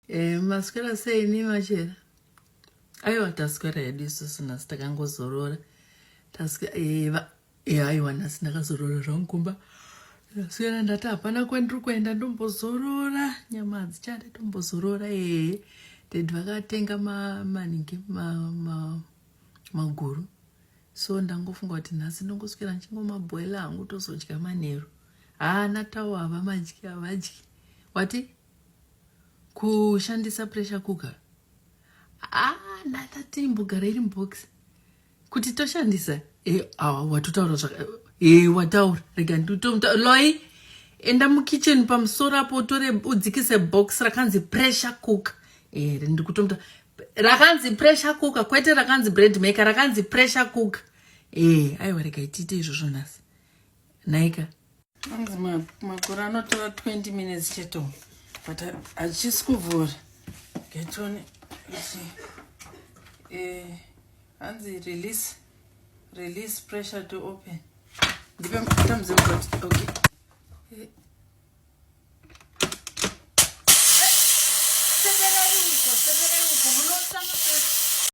Eh, maswera sei imi machera? Aiwa taswera hedu isusu nhasi takangozorora. Taswera eh, va eh, aiwa nhasi ndakazorora zvangu kumba. Ndaswera ndati hapana kwandiri kuenda ndombozorora. Nyama hadzichade tombozorora eh. Dad vakatenga ma maningi ma ma maguru. So ndangofunga kuti nhasi ndongoswera ndichingomabhoila hangu tozodya manheru. Haana tawo havamadyi havadyi. Wati? Kushandisa pressure cooker ah ndati imbogara iri mubox kuti toshandisa eh, awa watotaura zvaka eh, wataura rega nditomuta loi enda mukitchen pamusoro apo utore udzikise box rakanzi pressure cooker eh, ndikutomuta rakanzi pressure cooker kwete rakanzi bread maker rakanzi pressure cooker eh, aiwa rega itiite izvozvo nhasi nhaika Hanzi makore anotora 20 minutes chete but hachisi kuvhura. Getone ichi eh hanzi release release pressure to open. Ndipe tamze mukati. Okay. Eh. Severai uko, severai uko, munosanga